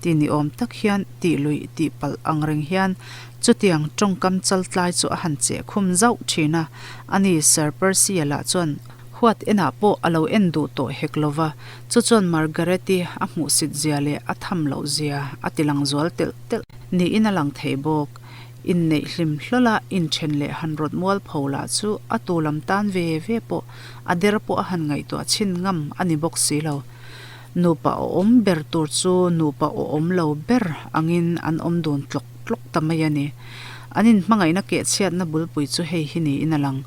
Ti ni awm tak hian tih luih tih palh ang reng hian chutiang tawngkam chaltlai chu a han cheh khum zauh thin a, ani Sir Percy-a lah chuan huat enah pawh a lo en duh tawh hek lo va, chu chuan Margaret-i a hmuhsit zia leh a tham loh zia a ti lang zual telh telh niin a lang thei bawk. Inneih hlim hlawla inthen leh han rawt mual pho lah chu a tu lam tan ve ve pawh a der pawh a han ngaihtuah chhin ngam a ni bawk si lo. Nupa awm ber tur chu nupa awm lo ber angin an awm dun tlawk tlawk ta mai a ni. An inhmangaihna kehchhiatna bulpui chu hei hi niin a lang.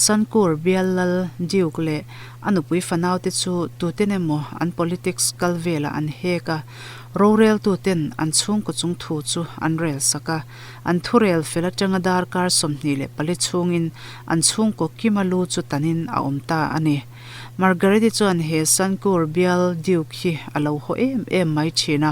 Sankur bial lal Duke leh a nupui fanaute chu tuten emaw an politics kal velah an hek a, roreltuten an chhungkaw chung thu chu an rel sak a. An thurel fel atanga darkar 24 chhungin an chhungkaw kima lu chu tanin a awm ta a ni. Margaret-i chuan he Sankur bial Duke hi a lo haw em em mai thin a.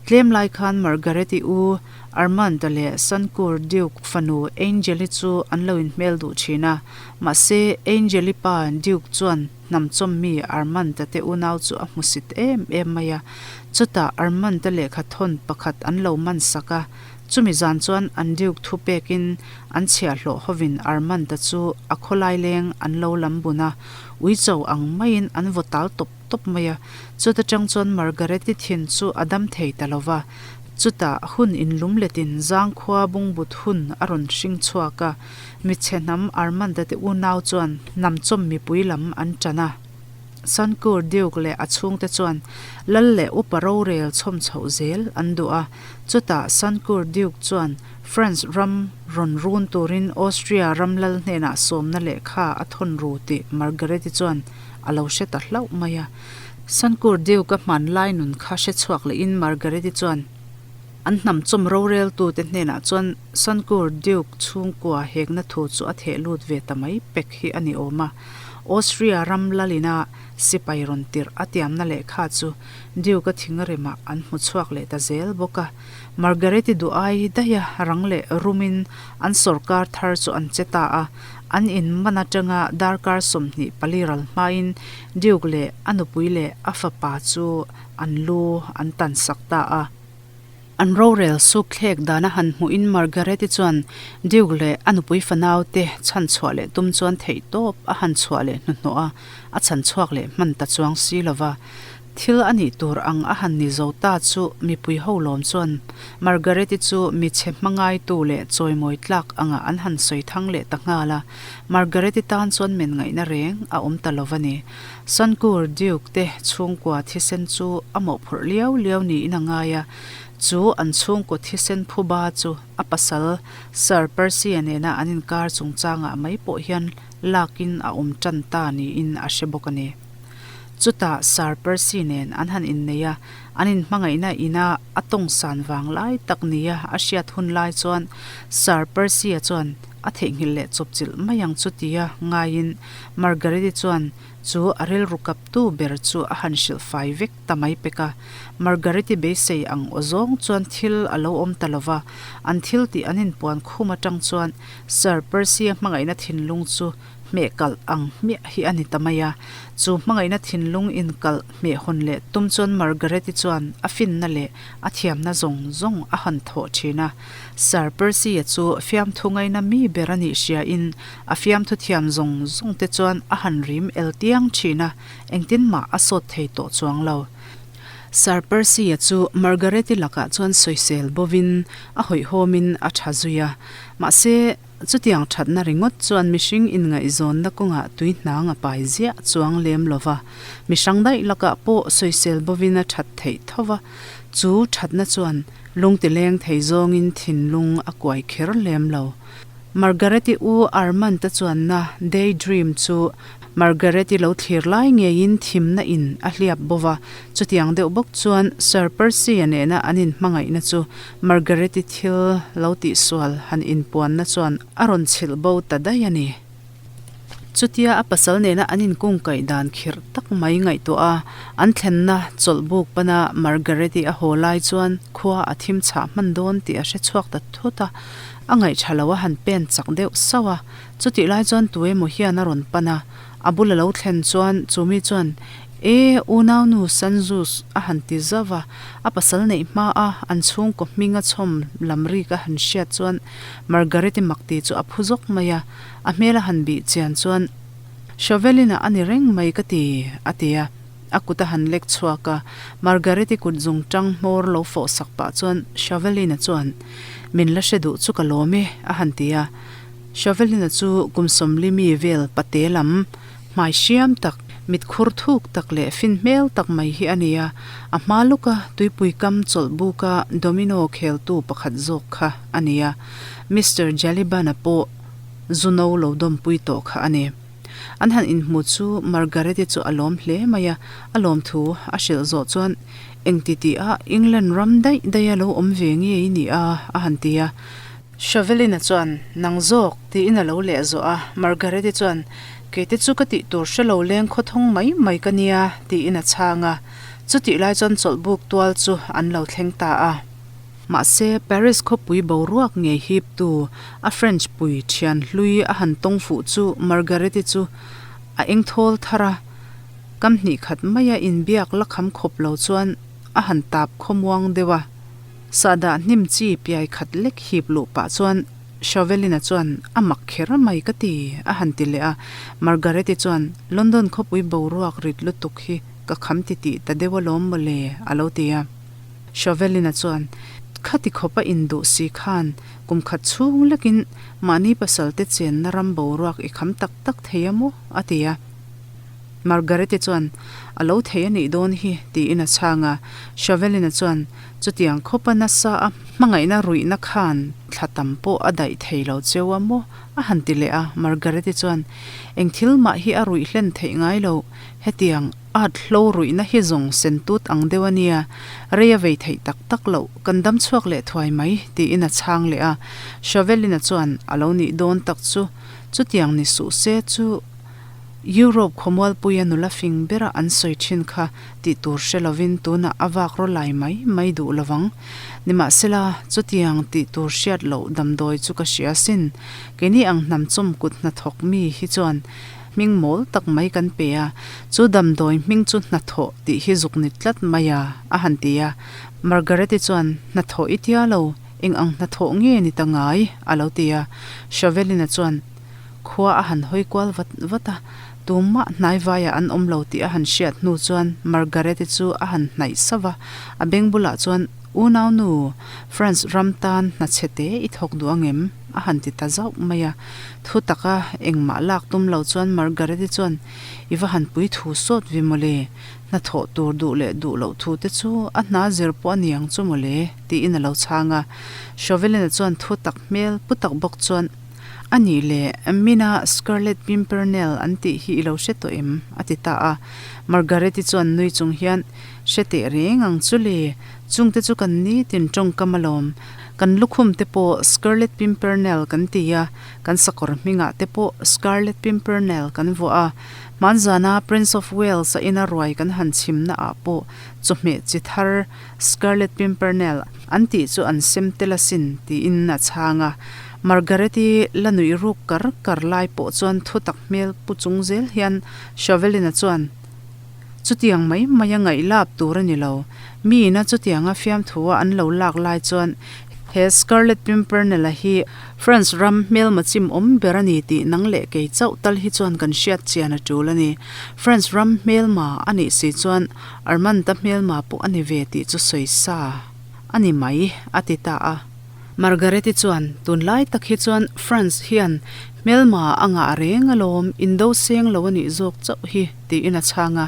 Tlem lai khan Margaret-i u Armand-a leh Sankur Duke fanu Angel-i chu an lo inhmel duh thin a. Mahse, Angel-i pa Duke chuan hnamchawm mi Armand-a te unau chu a hmusit em em mai a. Chutah Armand-a lehkha thawn pakhat an lo man sak a. Chumi zan chuan an Duke thu pekin an chhiahhlawh hovin Armand-a chu a khawlai leng an lo lam bun a, uicho ang maiin an vaw tal tawp tawp mai a. Chuta tang chuan Margaret-i thin chu a dam thei ta lo va. Chutah hun inlum letin zangkhua bungbut hun a rawn hring chhuak a, michhe hnam Armand-a te unau chuan hnamchawm mipui lam an tan a. Sankur Duke leh a chhungte chuan lal leh upa rorel chhawm chhoh zel an duh a. Chutah Sankur Duke chuan France ram rawn run turin Austria ram lal hnenah sawmna lehkha a thawn ru tih Margaret-i chuan a lo hre ta hlauh mai a. Sankur Duke-a hmanlai nun kha hre chhuak lehin Margaret-i chuan an hnam chawm roreltute hnenah chuan Sankur Duke chhungkua hekna thu chu a theh lut ve ta mai pek hi a ni awm a. Austria ram lalina sipai rawn tirh a tiamna lehkha chu Duke-a thingremah an hmu chhuak leh ta zel bawk a. Margaret-i duh ai daiha rang leh rumin an sawrkar thar chu an che ta a, an in man atanga darkar 24 ral hmain Duke leh a nupui leh a fapa chu an lu an tan sak ta a. An rorel suk thlek dana han hmuhin Margaret-i chuan Duke leh a nupui fanau te chhan chhuah leh tum chuan theih tawp a han chhuah leh hnuhnawh a, a chhan chhuak leh hman ta chuang si lo va. Thil a nih tur ang a han ni zo ta chu mipui ho lawm chuan Margaret-i chu mi chhe hmangaitu leh chawimawi tlak angah an han sawi thang leh ta nghal a, Margaret-i tan chuan men ngaihna reng a awm ta lo a ni. Sankur Duke te chhungkua thisen chu a mawhphurh liau liau niin a ngai a, chu an chhungkaw thisen phuba chu a pasal Sir Percy-a nena an inkar chungchangah mai pawh hian lakin a awm tan ta niin a hre bawk a ni. Chutah Sir Percy nen an han innei a, an inhmangaihna ina a tawng san vang lai tak nia a hriat hun lai chuan Sir Percy-a chuan a theihnghilh leh chawpchilh mai ang chu tia ngaiin Margaret-i chuan chu a rilru kaptu ber chu a han hrilh fai vek ta mai pek a. Margaret-i beisei ang aw zawng chuan thil a lo awm ta lo va, an thil tih an inpuan khum atang chuan Sir Percy-a hmangaihna thinlung chu hmeh kalh ang hmiah hi a ni ta mai a. Chu hmangaihna thinlung inkalh hmeh hawn leh tum chuan Margaret-i chuan a finna leh a thiamna zawng zawng a han thawh thin a. Sir Percy-a chu fiamthu ngaina mi ber a nih hriain a fiamthu thiam zawng zawng te chuan a han rim el tiang thin a, engtin mah a sawt thei tawh chuang lo. Sir Percy-a chu Margaret-i lakah chuan sawisel bovin a hawihhawmin a tha zui a, mahse, Chutiang thatna ringawt chuan mihring inngaihzawnna kawngah tui hnang a pai ziah chuang lem lo va, mi hrang daih lakah pawh sawisel bovin a that theih tho va, chu thatna chuan lungtileng thei zawngin thinlung a kuai kher lem lo. Margaret-i u Armand-a chuanna Day Dream chu Margaret-i lo thlir lai ngeiin thimna in a hliap bo va, chutiang deuh bawk chuan Sir Percy-a nena an inhmangaihna chu Margaret-i thil lo tihsual han inpuanna chuan a rawn chhilh bo ta daih a ni. Chutia a pasal nena an inkungkaih dan khirh tak mai ngaihtuah a, an thlenna chawlh buk pana Margaret-i a haw lai chuan khua a thim chhah hman dawn tih a hre chhuak ta thut a, a ngaihṭha lo a han pen chak deuh sauh a. Chutih lai chuan tu emaw hian a rawn pan a, a bul a lo thlen chuan chu mi chuan, E, unaunu Sanjus a han ti zauh a, a pasal neih hma a an chhungkaw hming a chhawm lam rik a han hriat chuan Margaret-i mak ti chu a phu zawk mai a, a hmel a han bih chian chuan, Chauvelin-a a ni reng mai ka ti, a ti a, a kut a han lek chhuak a, Margaret-i kut zung tang hmawr lo fawh sak pah chuan Chauvelin-a chuan, Min la hre duh chu ka lawm e, a han ti a. Shavelina chu kum 40 mi vel pate lam, hmai hriam tak, mit khur thuk tak leh fin hmel tak mai hi a ni a, a hma luka tuipui kam chawlh buka domino kheltu pakhat zawk kha a ni a, Mister Jaliban-a pawh zu no lo dawmpui tawh kha a ni. An han inhmu chu Margaret-i chu a lawm hle mai a, a lawmthu a hrilh zawh chuan engti tih-ah England ram daih daiha lo awm ve nge i ni a? a han ti a. Shavelina chuan, Nang zawk, tiin a lo leh zawh a. Margaret-i chuan, Keite chu ka tih tur hre lo leng khawthawng mai mai ka nia, tiin a chhang a. Chutih lai chuan chawlhbuk tual chu an lo thleng ta a. Mahse, Paris khawpui boruak ngei hiptu, a French pui thian hlui a han tawng fuh chu Margaret-i chu a engthawl thar a. Kam hnih khat maia inbiak la kham khawp lo chuan a han tap khawmuang deuh a. Sahdah hnim chi piai khat lek hip luh pah chuan Shavelina chuan a mak kher mai ka ti a han ti leh a, Margaret-i chuan London khawpui boruak rit lutuk hi ka kham ti tih ta deuh alawm mawle a lo ti a. Shavelina chuan Khati khawp a induh si khan kum khat chhung lekin mahni pasal te chenna ram boruak i kham tak tak thei a maw? a ti a. Margaret-i chuan A lo thei a nih dawn hi tiin a chhang a, Shavelina chuan Chutiang khawpa nasa a hmangaihna ruihna khan thla tam pawh a daih thei lo cheu a maw? a han ti leh a, Margaret-i chuan, Eng thil mah hi a ruih hlen theih ngai lo, hetiang at hlo ruihna hi zawng sen tut ang deuh a nia, rei a vei theih tak tak loh, kan dam chhuak leh thuai mai, tiin a chhang leh a. Shavelina chuan, A lo nih dawn tak chu, chutiang ni suh se chu Europe khawmualpuia nula fing bera an sawi thin kha tih tur hre lovin tunah a vak raw lai mai mai duh lovang. Nimahsela, chutiang tih tur hriat loh damdawi chu ka hria sin. Keini ang hnam chawm kut hnathawk mi hi chuan hming mawl tak mai kan pe a, chu damdawi hming chu hnathawh tih hi zuk ni tlat mai a, a han ti a. Margaret-i chuan, Hnathawh i tia lo, eng ang hnathawh nge ni ta ngai? a lo ti a. Shavelina chuan. Khua a han hawi kual vat vat a, tumah hnaivaiah an awm lo tih a han hriat hnu chuan Margaret-i chu a han hnaih sauh a, a beng bulah chuan, Unaunu, France ram tan hna chhe te i thawk duh ang em? a han ti ta zauh mai a. Thu taka engmah lak tum lo chuan Margaret-i chuan, I va han pui thu sawt ve mawle, hna thawh tur duh leh duh loh thu te chu a hna zir pawh a ni ang chu mawle, tiin a lo chhang a. Chauvelin-a chuan thu tak hmel pu tak bawk chuan, A nih leh, Mina Scarlet Pimpernel an tih hi i lo hre tawh em? a ti ta a. Margaret-i chuan nui chung hian, Hre teh reng ang chu le, chungte chu kan nitin tawngkam alawm. Kan lukhum te pawh Scarlet Pimpernel kan ti a, kan sakawr hmingah te pawh Scarlet Pimpernel kan vuah a. Hmanzana Prince of Wales-a ina ruai kan han chhimna ah pawh chawhmeh chi thar Scarlet Pimpernel an tih chu an sem tel asin tiin a chhang a. Margaret-i la nuih ruk kar kar lai pawh chuan thutak hmel pu chung zel hian Chauvelin-a chuan, Chutiang mai mai a ngaihlap tur a ni lo. Miin a chutianga fiamthua an lo lak lai chuan he Scarlet Pimpernel-a hi France ram hmelma chim awm ber a ni tih nang leh kei chauh tal hi chuan kan hriat chian a tul a ni. France ram hmelma a nih si chuan Armand-a hmelma pawh a ni ve tih chu sawi sa a ni mai, a ti ta a. Margaret-i chuan, Tunlai tak hi chuan France hian hmelma a ngah reng alawm, indo seng lo a nih zawk chauh hi, tiin a chhang a.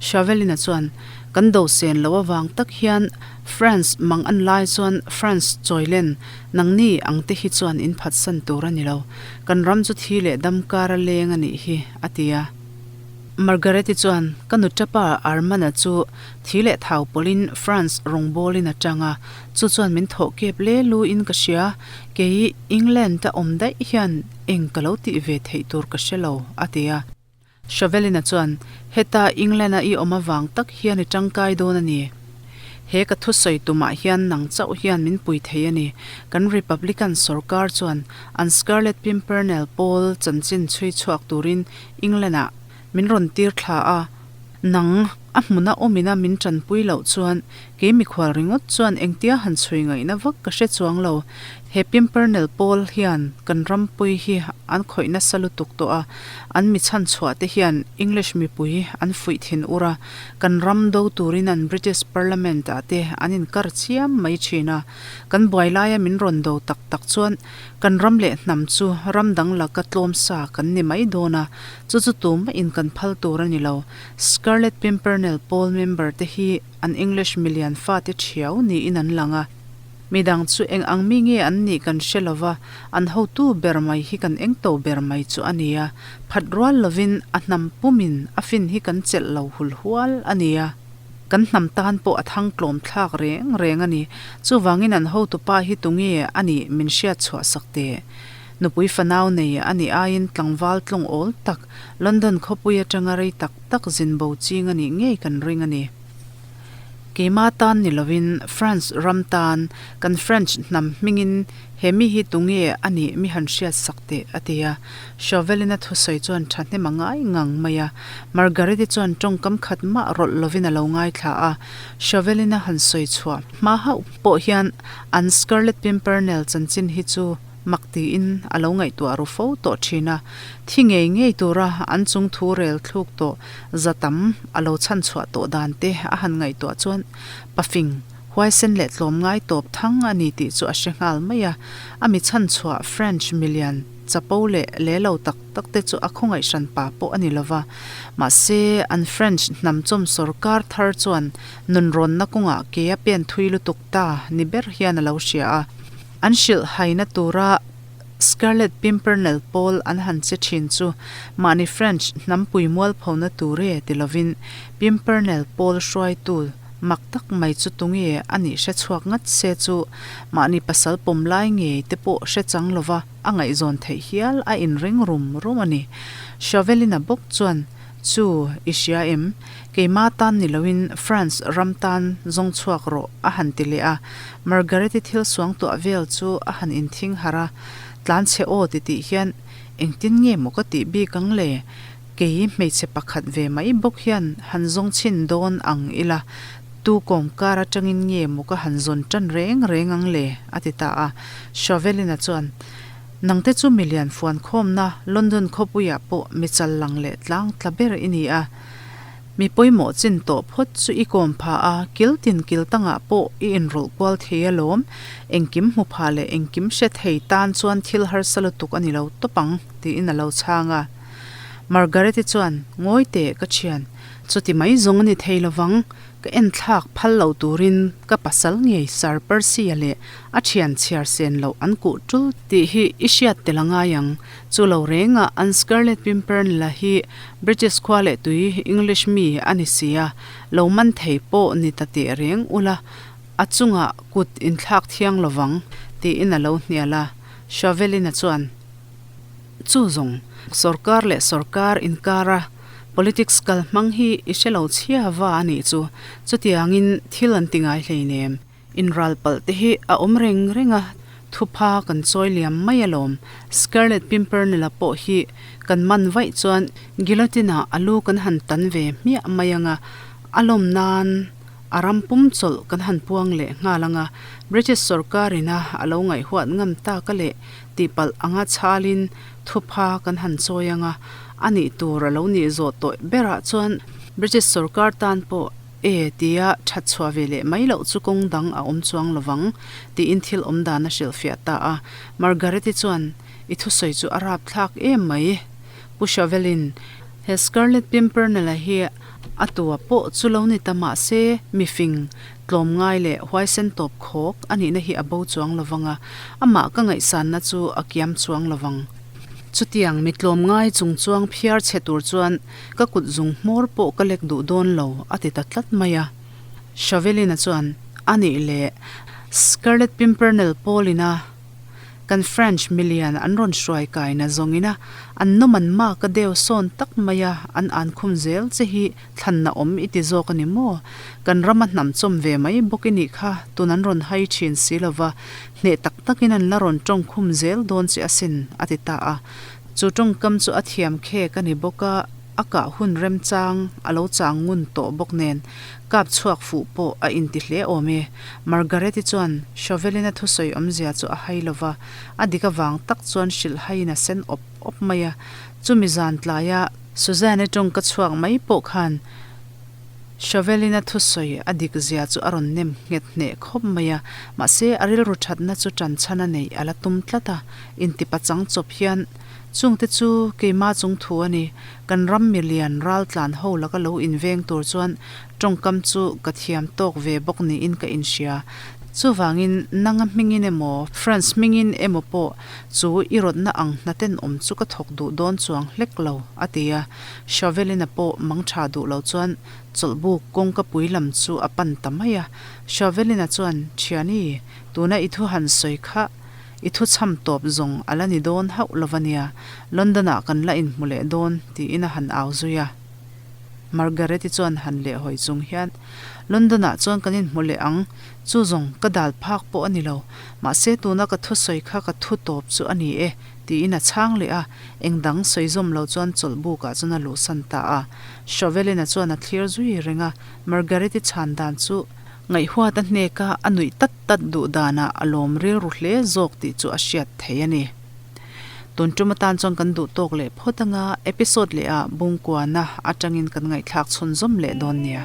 Chavelin-a chuan, Kan do sen lo avang tak hian France mang an lai chuan France chawilen nangni ang te hi chuan in phatsan tur a ni lo. Kan ram chu thi leh dam kar a leng a nih hi, a ti a. Margaret-i chuan, Ka nutapa Armand-a chu thi leh thau pawlhin France rawngbawlin a tang a, Chu chuan min thawh kep le lu in ka hria, kei England a awm daih hian eng ka lo tih ve theih tur ka hre lo, a ti a. Chauvelin-a chuan, Heta England a i awm avang tak hian i tangkai dawn a ni. He ka thusawi tumah hian nang chauh hian min pui thei a ni. Kan Republican sorkar chuan an Scarlet Pimpernel pawl chanchin chhui chhuak turin England ah Min rawn tir thla a, nang a hmuna awmina min tanpui loh chuan kei mikhual ringawt chuan engtia han chhui ngaihna vak ka hre chuang lo. He Pimpernel pawl hian kan rampui hi an khawih nasa lutuk tawh a, an mi chhanchhuah te hian English mipui an fuih thin ur a, kan ram do turin an British Parliament ah te an inkar chiam mai thin a. Kan buai laia min rawn do tak tak chuan kan ram leh hnam chu ram dang laka tlawm sa kan ni mai dawn a, Chu chu tumah in kan phal tur a ni lo. Scarlet Pimpernel pawl member te hi an English milian fate thiau niin an lang a. Midang chu eng ang mi nge an nih kan hre lo va, an hotu ber mai hi kan engto ber mai chu a ni a. Phat rual lovin a hnam pumin a fin hi kan chelh lo hul hual a ni a. Kan hnam tan pawh a thang tlawm thlak reng reng a ni. Chuvangin an hotupa hi tunge a nih min hriat chhuah sak teh. Nupui fanau nei a nih aiin tlangval tlawng awl tak, London khawpui atanga rei tak tak zin bo ching a nih ngei kan ring a ni. Keima tan ni lovin France ram tan, kan French hnam hmingin he mi hi tunge a nih mi han hriat sak teh, a ti a. Chauvelin a thusawi chuan thahnem a ngai ngang mai a. Margaret-i chuan tawngkam khat mah rawlh lovin a lo ngaithla a. Chauvelin a han sawi chhuah hma hauh pawh hian an Scarlet Pimpernel chanchin hi chu Mak tiin a lo ngaihtuah ru fo tawh thin a, thi ngei ngei tura an chung thu rel thluk tawh za tam a lo chhan chhuah tawh dan te a han ngaihtuah chuan pafing, huaisen leh tlawmngai tawp thang a ni tih chu a hre nghal mai a. A mi chhan chhuah French milian chapo leh le lo tak tak te chu a khawngaih hran pa pawh a ni lova. Mahse, an French hnam chawm sawrkar thar chuan nunrawnna kawngah ke a pen thui lutuk ta ni ber hian a lo hria a. An hrilh haina tura Scarlet Pimpernel pawl an han che thin chu mahni French hnampui mualphona tur e ti lovin Pimpernel pawl hruaitu mak tak mai chu tunge a nih hre chhuak ngat se chu mahni pasal pawm lai ngei te pawh hre chang lova a ngaihzawn theih hial a inring rum rum a ni. Chauvelin-a bawk chuan Chu, i hria em? Keima tan ni loin France ram tan zawng chhuak rawh, a han ti leh a. Margaret-i thil suangtuah vel chu a han inthing harh a, Tlan chhe aw ti tih hian engtin nge maw ka tih bik ang le? Kei hmeichhe pakhat ve mai bawk hian han zawng chhin dawn ang ila, tu kawm kar atangin nge maw ka han zawn tan reng reng ang le? a ti ta a. Chauvelin-a chuan. Nangte chu milian fuan khawmna London khawpuiah pawh mi chal lang leh tlang tla ber i ni a. Mi pawimawh chin tawh phawt chu i kawm pha a, kil tin kil tangah pawh i inrawlh kual thei alawm. Engkim hmu pha leh engkim hre thei tan chuan thil harsa lutuk a ni lo tawp ang, tiin a lo chhang a. Margaret-i chuan, Ngawi teh, ka thian. Chuti mai zawng a ni thei lovang. Ka enthlak phal lo turin ka pasal ngei Sir Percy-a leh a thian chhiar sen loh an kuh tul tih hi i hriat tel a ngai ang. Chu lo rengah an Scarlet Pimpernel-a hi British khua leh tui English mi a ni si a, lo man thei pawh ni ta teh reng ula, a chungah kut inthlak thiang lovang, tiin a lo hnial a. Shovelin-a chuan. Chu zawng, sorkar leh sorkar inkara politics kal hmang hi i hre lo chhia va a nih chu. Chutiangin thil an ti ngai hleinem. Inral palh te hi a awm reng reng a, thupha kan chawi liam mai alawm. Scarlet Pimpernel-a pawh hi kan man vaih chuan guillotine-ah a lu kan han tan ve hmiah mai ang a, a lawm nan a ram pum chawlh kan han puang leh nghal ang a. British sorkar-ina a lo ngaihhuat ngam tak a leh tihpalh anga chhalin thupha kan han chawi ang a, a nih tur a lo nih zawh tawh berah chuan British sorkar tan pawh e tia that chhuah ve leh mai loh chu kawng dang a awm chuang lovang tiin thil awm dan a hrilhfiah ta a. Margaret-i chuan I thusawi chu a rapthlak em mai. Pu Shovelin he Scarlet Pimpernel-a hi a tua pawh chu lo ni ta mah se mifing Tlawmngai leh huaisen tawp khawk a nihna hi a bo chuang lo vang a, amah ka ngaihsanna chu a kiam chuang lo vang. Chutiang mi tlawmngai chung chuang phiar chhe tur chuan ka kut zung hmawr pawh ka lek duh dawn lo, a ti ta tlat mai a. Shavelina chuan, A nih leh, Scarlet Pimpernel Paul-ina Kan French milian an rawn hruai kai na zawngin a, an nawm an mak a deu sawn tak mai a, an an khum zel che hi thlanna awm i ti zawk a ni maw? Kan rama hnam chawm ve mai bawk i nih kha, tun an rawn hai thin si lova, hneh tak takin an la rawn tawng khum zel dawn che asin, a ti ta a. Chu tawngkam chu a thiam khek a ni bawk a. A kah hun remchang a lo chang ngun tawh bawk nen, kap chhuak fuh pawh a inti hle awm e. Margaret-i chuan Shovelin-a thusawi awmzia chu a hai lo va, a dik avang tak chuan hrilh haiin a sen awp awp mai a. Chumi zan tlaia Suzanne-i tawngka chhuak mai pawh khan Shovelin-a thusawi a dik zia chu a rawn nem nghet hneh khawp mai a, mahse a rilru thatna chu tanchhan a neih a la tum tlat a, intipachang chawp hian Chungte chu keima chung thu a ni. Kan ram milian raltlan ho laka lo inveng tur chuan tawngkam chu ka thiam tawk ve bawk niin ka inhria. Chuvangin nanga hmingin emaw, France hmingin emaw pawh chu i rawtna ang hnatenawm chu ka thawk duh dawn chuang hlek lo, a ti a. Shovelina pawh mangtha duh lo chuan chawlhbuk kawngka pui lam chu a pan ta mai a. Shovelina chuan, Thiani, tuna i thu han sawi kha I thuchham tawp zawng a la ni dawn hauh lo va nia, London-ah kan la inhmu leh dawn, tiin a han au zui a. Margaret-i chuan han lehhawi chung hian, London-ah chuan kan inhmu leh ang, chu zawng ka dal phak pawh a ni lo, mahse tuna ka thusawi kha ka thu tawp chu a ni e, tiin a chhang leh a, eng dang sawi zawm lo chuan chawlhbukah chuan a luhsan ta a. Shovelin-a chuan a thlir zui reng a, Margaret-i chhan dan chu Ngaihhuat a hnek a, a nuih tat tat duh danah a lawm rilru hle zawk tih chu a hriat thei a ni. Tun tum atan chuan kan duh tawk leh phawt anga episode leh ah Bungkuana atangin kan ngaihthlak chhunzawm leh dawn nia.